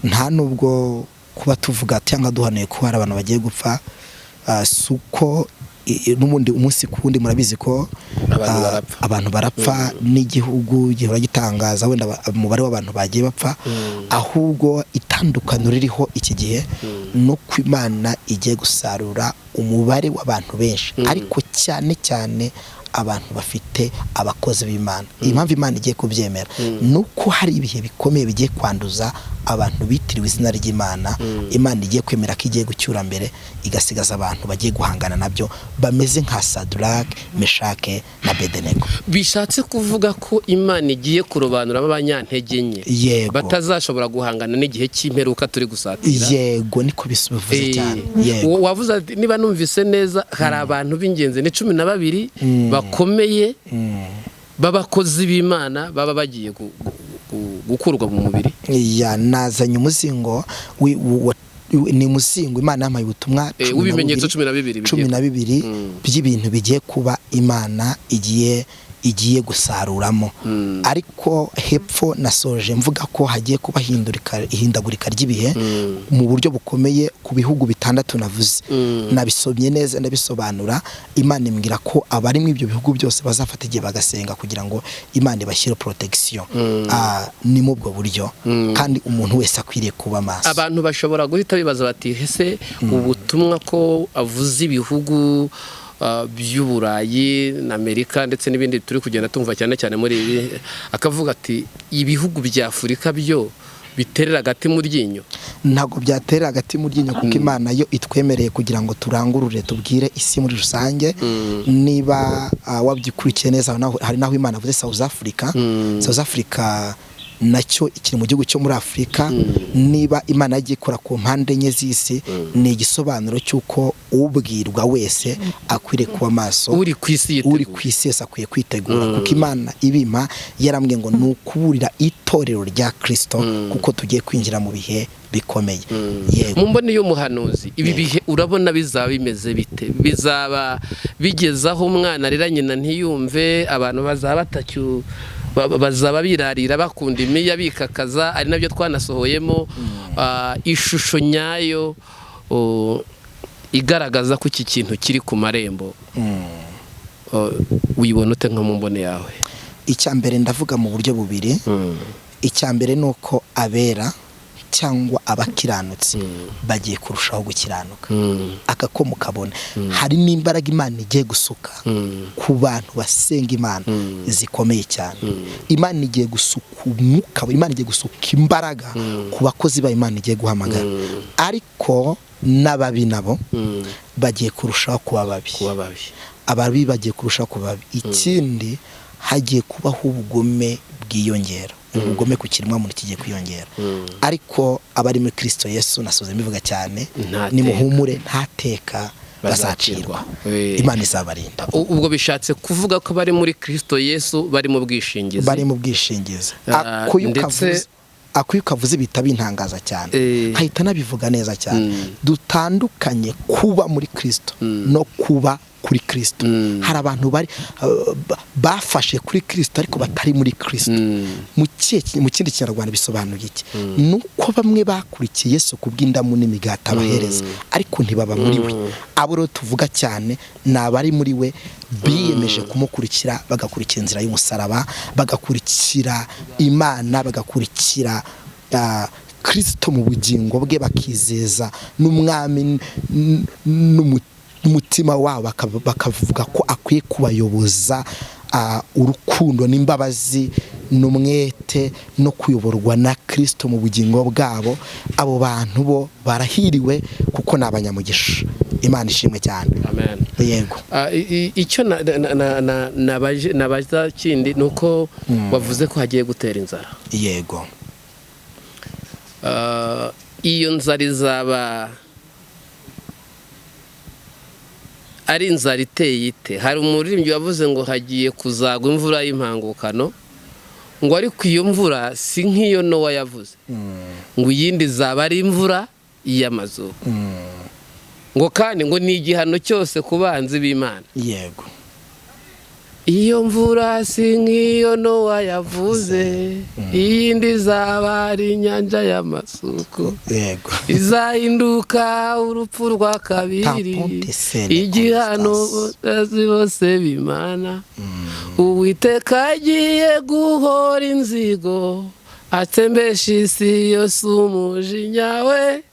nta nubwo kuba tuvuga cyangwa duhanuye ko hari abantu bagiye gupfa, si uko n'ubundi umunsi ku wundi murabizi ko Abantu barapfa. Abantu barapfa, n'igihugu gihora gitangaza wenda umubare w'abantu bagiye bapfa. Ahubwo itandukaniro ririho iki gihe ni uko Imana igiye gusarura umubare w'abantu benshi, ariko cyane cyane abantu bafite abakozi b'Imana. Iyi mpamvu Imana igiye kubyemera ni uko hari ibihe bikomeye bigiye kwanduza abantu bitiriwe izina ry'Imana. Imana igiye kwemera ko igiye gucyura mbere, igasigaza abantu bagiye guhangana nabyo bameze nka Sadrake, Meshake na Bedenego. Bishatse kuvuga ko Imana igiye kurobanuramo abanyantege nke Yego. batazashobora guhangana n'igihe cy'imperuka turi gusatira. Yego, niko bivuze cyane. Yego. Wavuze ati, niba numvise neza, hari abantu b'ingenzi ni 12 bakomeye b'abakozi b'Imana baba bagiye gukurwa mu mubiri. Ya, nazanye umuzingo ni umuzingo Imana yampaye ubutumwa W'ibimenyetso 12 cumi bigiye na bibiri by'ibintu bigiye kuba, Imana igiye gusaruramo. Ariko hepfo nasoje mvuga ko hagiye kuba ihindagurika ry'ibihe mu buryo bukomeye ku bihugu 6 navuze. Nabisomye neza ndabisobanura. Imana imbwira ko abari mu ibyo bihugu byose bazafata igihe bagasenga kugira ngo Imana ibashyire protection. Ni mu ubwo buryo, kandi umuntu wese akwiriye kuba maso. Abantu bashobora guhita bibaza bati ese ubutumwa ko avuze ibihugu by'Uburayi na Amerika ndetse n'ibindi turi kugenda tumva cyane cyane muri ibi, akavuga ati ibihugu bya Afurika byo biterera hagati mu ryinyo. Ntabwo byatera hagati mu ryinyo, kuko Imana yo itwemereye kugira ngo turangurure tubwire isi muri rusange. Niba wabyikurikiye neza, hari naho Imana avuze South Africa. South Africa nacyo kiri mu gihugu cyo muri Afurika. Niba Imana yagiye ikora ku mpande enye z'isi, ni igisobanuro cy'uko ubwirwa wese akwiriye kuba maso. Uri ku isi yitegura. Uri ku isi yose akwiye kwitegura, kuko Imana ibima yarambwiye ngo ni ukuburira itorero rya Kristo, kuko tugiye kwinjira mu bihe bikomeye. Yego. Mu mboni y'umuhanuzi, ibi bihe urabona bizaba bimeze bite? Bizaba bigeze aho umwana arira nyina ntiyumve, abantu bazaba batacyu bazaba birarira bakunda imiya bikakaza, ari nabyo twanasohoyemo ishusho nyayo igaragaza ko iki kintu kiri ku marembo. Uyibona ute nka mu mbone yawe? Icya mbere ndavuga mu buryo bubiri. Icya mbere ni uko abera cyangwa abakiranutsi bagiye kurushaho gukiranuka. Aka ko mukabona hari n'imbaraga Imana igiye gusuka ku bantu basenga Imana zikomeye cyane. Imana igiye gusuka umwuka, Imana igiye gusuka imbaraga ku bakozi ba Imana igiye guhamagara. Ariko n'ababi nabo bagiye kurushaho kuba babi. Kuba babi. Ababi bagiye kurushaho kuba babi. Ikindi, hagiye kubaho ubugome bwiyongera. Ubugome ku kiremwamuntu kigiye kwiyongera. Ariko abari muri Kristo Yesu, nasoze mbivuga cyane, nimuhumure ntateka bazacirwa. Imana izabarinda. Ubwo bishatse kuvuga ko bari muri Kristo Yesu bari mu bwishingizi. Bari mu bwishingizi. Akuyu kavuze bita bintangaza cyane. Hahita nabivuga neza cyane. Dutandukanye kuba muri Kristo no kuba kuri Kristo. Hari abantu bari bafashe kuri Kristo ariko batari muri Kristo. Mu kindi Kinyarwanda bisobanuye iki? Nuko bamwe bakurikiye Yesu kubw'indamu n'imigati abahereza, ariko ntibaba muri we. Abo rero tuvuga cyane ni abari muri we biyemeje kumukurikira, bagakurikira inzira y'umusaraba, bagakurikira Imana, bagakurikira Kristo mu bugingo bwe, bakizeza n'umwami Umutima wabo bakavuga ko akwiye kubayoboza urukundo n'imbabazi n'umwete no kuyoborwa na Kristo mu bugingo bwabo. Abo bantu bo barahiriwe kuko ni abanyamugisha. Imana ishimwe cyane. Amen. Yego. Icyo nabaza kindi ni uko wavuze ko hagiye gutera inzara. Yego. Iyo nzara izaba ari inzara iteye ite? Hari umuririmbyi wavuze ngo hagiye kuzagwa imvura y'impangukano, ngo ariko iyo mvura si nk'iyo Nowa yavuze, ngo iyindi izaba ari imvura y'amazuku, ngo kandi ngo ni igihano cyose ku banzi b'Imana. Yego. Iyo mvura si nk'iyo Nowa yavuze, iyindi izaba ari inyanja y'amasuku. Yego. Izahinduka urupfu rwa kabiri, Tampon sene igihano Constance. bose b'Imana. Uwiteka agiye guhora inzigo, atsembesha isi yose umujinya we.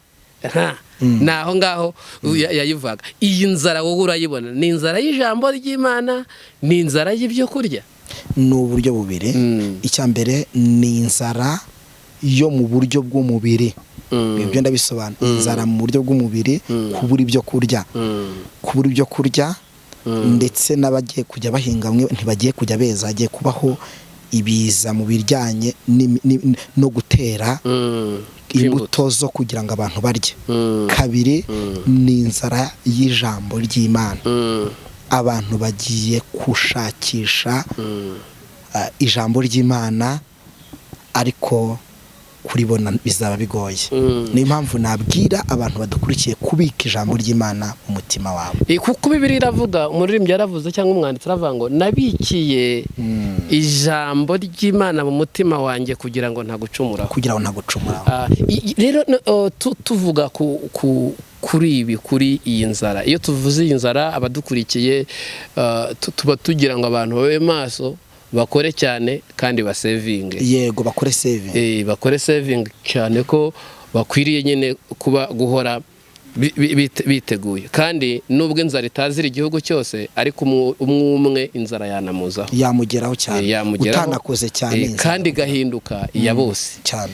Ni aho ngaho yayivaga. Iyi nzara wowe urayibona, ni inzara y'ijambo ry'Imana, ni inzara y'ibyo kurya. Ni uburyo bubiri. Icya mbere ni inzara yo mu buryo bw'umubiri. Ibyo ndabisobanura. Inzara mu buryo bw'umubiri, kubura ibyo kurya. Kubura ibyo kurya, ndetse n'abagiye kujya bahinga bamwe ntibagiye kujya beza, hagiye kubaho ibiza mu bijyanye no gutera imbuto zo kugira ngo abantu barye. Kabiri ni inzara y'ijambo ry'Imana. Abantu bagiye gushakisha ijambo ry'Imana, ariko kuribona bizaba bigoye. Niyo mpamvu nabwira abantu badukurikiye kubika ijambo ry'Imana mu mutima wabo. Kuko Bibiliya iravuga, umuririmbyi yaravuze cyangwa umwanditsi aravuga ngo nabikiye ijambo ry'Imana mu mutima wanjye kugira ngo ntagucumuraho. Kugira ngo ntagucumuraho. Rero tuvuga kuri ibi, kuri iyi nzara. Iyo tuvuze iyi nzara, abadukurikiye tuba tugira ngo abantu babe maso, bakore cyane kandi basevinge. Yego, bakore saving. Bakore saving cyane, ko bakwiriye nyine kuba guhora biteguye. Kandi nubwo inzara itazira igihugu cyose, ariko umwe inzara yanamuzaho. Yamugeraho cyane. Yamugeraho. Utanakoze cyane inzara. Kandi igahinduka iya bose. Cyane.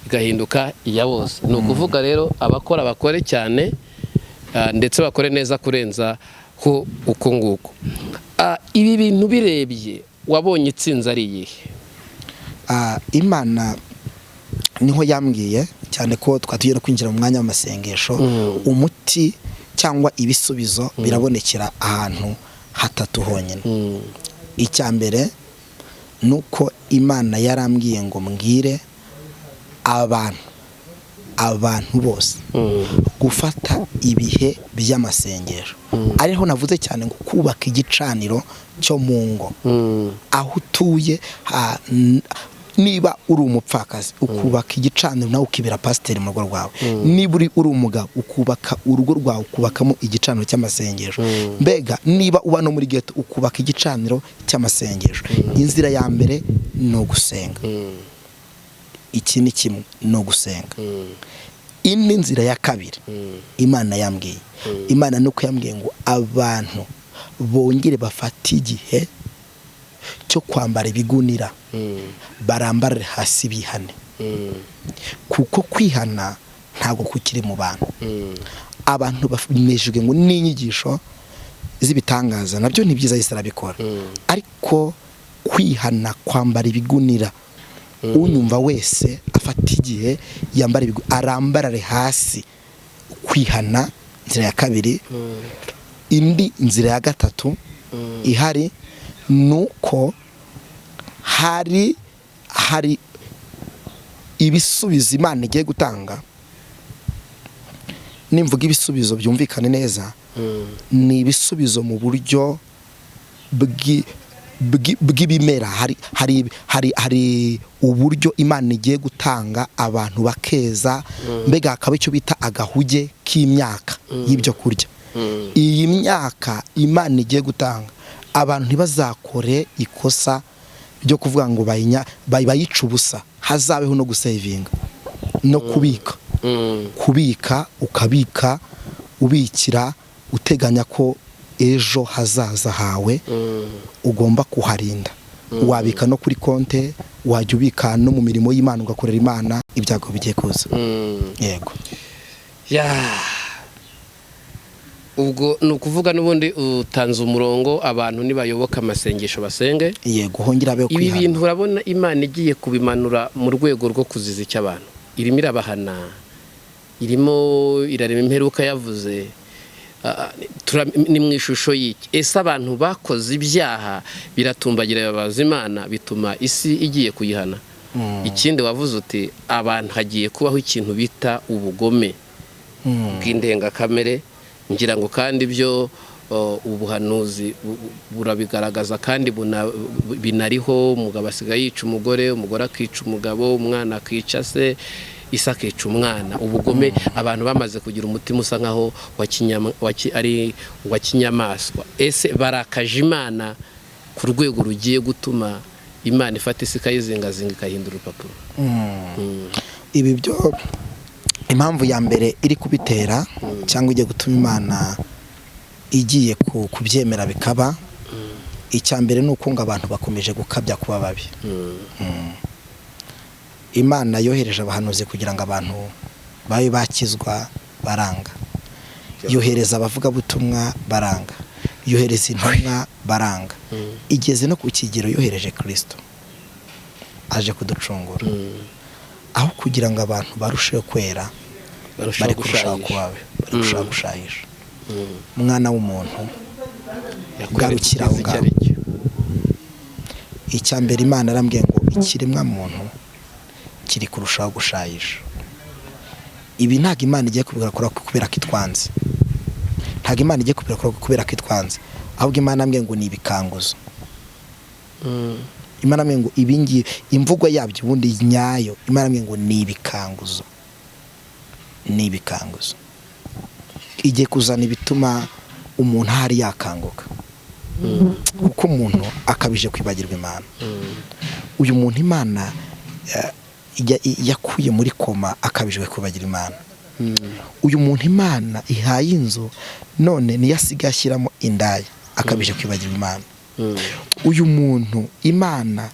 Igahinduka iya bose. Ni ukuvuga rero abakora bakore cyane, ndetse bakore neza kurenza ho uko nguko. Ibi bintu birebye wabonye itsinzi ari iyihe? Imana niho yambwiye cyane ko twatugiye no kwinjira mu mwanya w'amasengesho. Umuti cyangwa ibisubizo birabonekera ahantu hatatu honyine. Icya mbere ni uko Imana yarambwiye ngo mbwire abantu bose gufata ibihe by'amasengesho. Ariho navuze cyane ngo kubaka igicaniro cyo mu ngo. Aho utuye, niba uri umupfakazi ukubaka igicaniro, nawe ukibera pasiteri mu rugo rwawe. Niba uri umugabo ukubaka urugo rwawe, ukubakamo igicaniro cy'amasengesho. Mbega niba uba no muri ghetto ukubaka igicaniro cy'amasengesho. Inzira ya mbere ni ugusenga. Iki ni kimwe, ni ugusenga. Indi nzira ya kabiri Imana yambwiye, Imana nuko yambwiye ngo abantu bongere bafate igihe cyo kwambara ibigunira, barambarare hasi bihane. Kuko kwihana ntabwo kukiri mu bantu. Abantu bamejejwe ngo n'inyigisho z'ibitangaza, nabyo ni byiza, Yesu arabikora. Ariko kwihana, kwambara ibigunira, unyumva wese afata igihe yambara arambarare hasi. Kwihana inzira ya kabiri. Indi nzira ya gatatu ihari nuko hari ibisubizo Imana igiye gutanga. Nimvuga ibisubizo byumvikane neza, ni ibisubizo mu buryo bw'ibimera. Hari uburyo Imana igiye gutanga abantu bakeza, mbega hakaba icyo bita agahuge k'imyaka y'ibyo kurya. Iyi myaka Imana igiye gutanga, abantu ntibazakore ikosa ryo kuvuga ngo bayica ubusa. Hazabeho no gusevinga no kubika. Kubika, ukabika, Ubikira uteganya ko ejo hazaza hawe ugomba kuharinda. Wabika no kuri konte, wajya ubika no mu mirimo y'Imana, ugakorera Imana, ibyago bigiye kuza. Yego. Ya, ubwo ni ukuvuga n'ubundi utanze umurongo, abantu nibayoboka amasengesho basenge. Yego, hongera abeho Ibi kwihana. bintu urabona Imana igiye kubimanura mu rwego rwo kuziza icyo abantu irimo irabahana, irimo irarema imperuka yavuze. Ni mu ishusho y'iki? Ese abantu bakoze ibyaha biratumbagira babaza Imana, bituma isi igiye kuyihana? Ikindi wavuze uti abantu hagiye kubaho ikintu bita ubugome bw'indengakamere. Ngira ngo kandi ibyo ubuhanuzi burabigaragaza kandi binariho. Umugabo asigaye yica umugore, umugore akica umugabo, umwana akica se, isi akica umwana. Ubugome, abantu bamaze kugira umutima usa nkaho ari uwa kinyamaswa. Ese barakaje Imana ku rwego rugiye gutuma Imana ifata isi ikayizingazinga, ikahindura urupapuro? Ibi byo, impamvu ya mbere iri kubitera cyangwa igiye gutuma Imana igiye kubyemera bikaba, icya mbere ni uko ngo abantu bakomeje gukabya kuba babi. Imana yohereje abahanuzi kugira ngo abantu babe bakizwa, baranga. Yohereza abavugabutumwa, baranga. Yohereza intumwa, baranga. Igeze no ku kigero yohereje Kirisito aje kuducungura. Aho kugira ngo abantu barusheho kwera, Barushaho bari kurushaho gushayisha. kuba babi, bari kurushaho gushayisha. Mwana w'umuntu, Yakweretse garukira aho icyiza icyo ngaho. ari cyo. Icya mbere, Imana arambwiye ngo ikiremwa muntu kiri kurushaho gushayisha. Ibi ntabwo Imana igiye kubikora kubera ko itwanze, ntabwo Imana igiye kubikora kubera ko itwanze, ahubwo Imana arambwiye ngo ni ibikanguzo. Imana arambwiye ngo ibi ngibi, imvugo yabyo ubundi nyayo, Imana arambwiye ngo ni ibikanguzo, ni ibikanguzo. Igiye kuzana ibituma umuntu ahari yakanguka, kuko umuntu akabije kwibagirwa Imana. Uyu muntu Imana yakuye muri koma akabije kwibagirwa Imana. Uyu muntu Imana ihaye inzu none niyo asigaye ashyiramo indaya, akabije kwibagirwa Imana. Uyu muntu Imana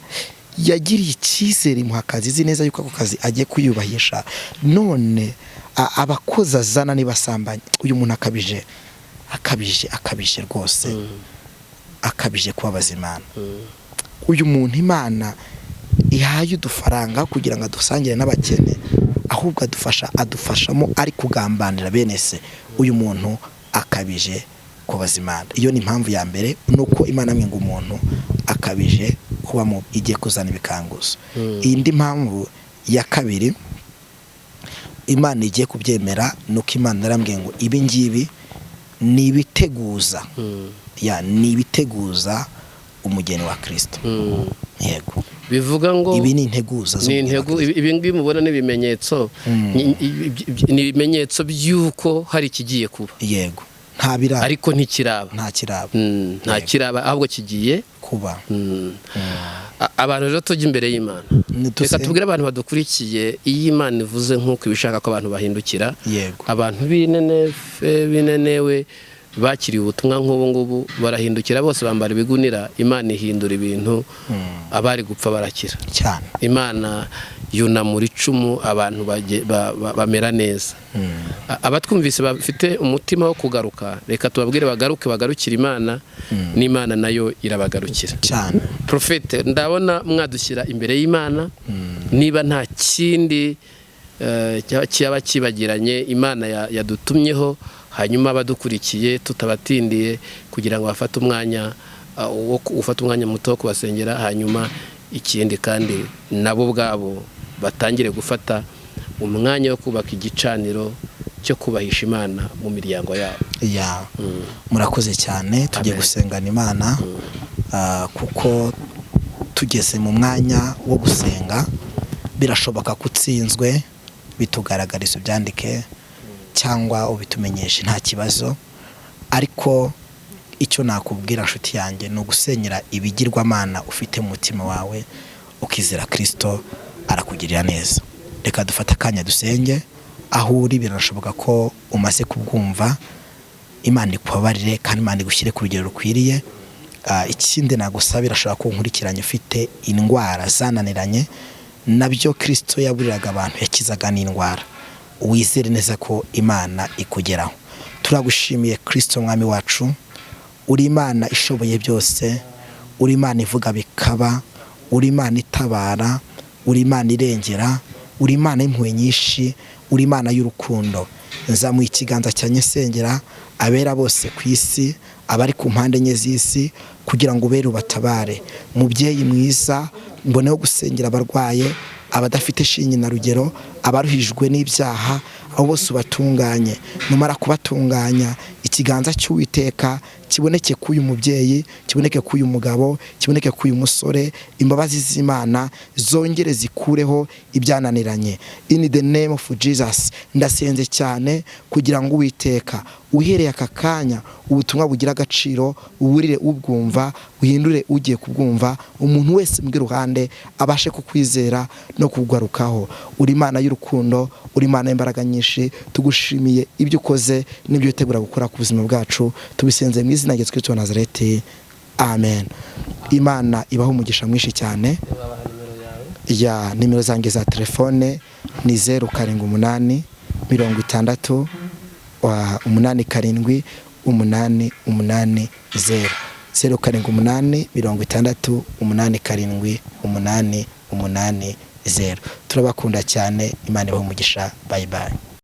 yagiriye icyizere, imuha akazi, izi neza yuko ako kazi agiye kwiyubahisha, none abakozi azana nibasambanye. Uyu muntu akabije, akabije, akabije rwose, akabije kubabaza Imana. Uyu muntu Imana ihaye udufaranga kugira ngo adusangire n'abakene, ahubwo adufasha, adufashamo ari kugambanira bene se. Uyu muntu akabije kubaza Imana. Iyo ni impamvu ya mbere, ni uko Imana ngo umuntu akabije kuba mu igiye kuzana ibikanguzo. Indi mpamvu ya kabiri Imana igiye kubyemera ni uko Imana yarambwiye ngo ibi ngibi ni ibiteguza, ya, ni ibiteguza umugeni wa Kirisito. Yego. Bivuga ngo Ibi ni integuza ni z'umugeni wa intego. Kristo. Ibi ngibi mubona ni ibimenyetso, ni ibimenyetso by'uko hari ikigiye kuba. Yego, nta biraba. Ariko ntikiraba. Nta kiraba. Nta kiraba, ahubwo kigiye kuba. Abantu rero tujya imbere y'Imana. Reka tubwire abantu badukurikiye, iyo Imana ivuze nk'uko ibishaka ko abantu bahindukira, abantu b'inenefe, b'inenewe bakiriye ubutumwa nk'ubu ngubu, barahindukira bose, bambara ibigunira, Imana ihindura ibintu, abari gupfa barakira. Cyane. Imana yunamura icumu, abantu bamera neza. Abatwumvise bafite umutima wo kugaruka, reka tubabwire bagaruke, bagarukire Imana, n'Imana nayo irabagarukira. Cyane. Profete, ndabona mwadushyira imbere y'Imana. Niba nta kindi cyaba kibagiranye Imana yadutumyeho, hanyuma abadukurikiye tutabatindiye kugira ngo bafate umwanya wo ufate umwanya muto wo kubasengera, hanyuma ikindi kandi nabo ubwabo batangire gufata umwanya wo kubaka igicaniro cyo kubahisha Imana mu miryango yabo. Ya, murakoze cyane. Tugiye Amen. gusengana Imana, kuko tugeze mu mwanya wo gusenga. Birashoboka ko utsinzwe, bitugaragariza, ubyandike cyangwa ubitumenyeshe, nta kibazo. Ariko icyo nakubwira, nshuti yanjye, ni ugusenyera ibigirwamana ufite mu mutima wawe, ukizera Kirisito arakugirira neza. Reka dufate akanya dusenge. Aho uri, birashoboka ko umaze kubwumva. Imana ikubabarire kandi Imana igushyire ku rugero rukwiriye. Ikindi nagusabira, ashobora kunkurikiranya ufite indwara zananiranye, nabyo Kristo yaburiraga abantu, yakizaga n'indwara. Wizere neza ko Imana ikugeraho. Turagushimiye Kristo mwami wacu, uri Imana ishoboye byose, uri Imana ivuga bikaba, uri Imana itabara, uri Imana irengera, uri Imana y'impuhwe nyinshi, uri Imana y'urukundo. Nzamuye ikiganza cyanjye nsengera abera bose ku isi, abari ku mpande enye z'isi, kugira ngo ubere ubatabare. Mubyeyi mwiza, mboneho gusengera abarwaye, abadafite shinge na rugero, abaruhijwe n'ibyaha, abo bose ubatunganye. Numara kubatunganya, ikiganza cy'Uwiteka kiboneke k'uyu mubyeyi, kiboneke k'uyu mugabo, kiboneke k'uyu musore. Imbabazi z'Imana zongere zikureho ibyananiranye. In the name of Jesus, ndasenze cyane kugira ngo Uwiteka uhereye aka kanya ubutumwa bugira agaciro, uburire ubwumva, uhindure ugiye kubwumva, umuntu wese mu ruhande abashe kukwizera no kugarukaho. Uri Imana y'urukundo, uri Imana y'imbaraga nyinshi. Tugushimiye ibyo ukoze n'ibyo witegura gukora ku buzima bwacu. Tubisenze mu izina rya Yesu Kristo wa Nazareti, amen. Imana ibaho umugisha mwinshi cyane. Wabaha nimero yawe? Ya, nimero zanjye za telefone ni 078 60 87 880, 078 60 87 880. Turabakunda cyane, Imana ibahe umugisha. Bye bye.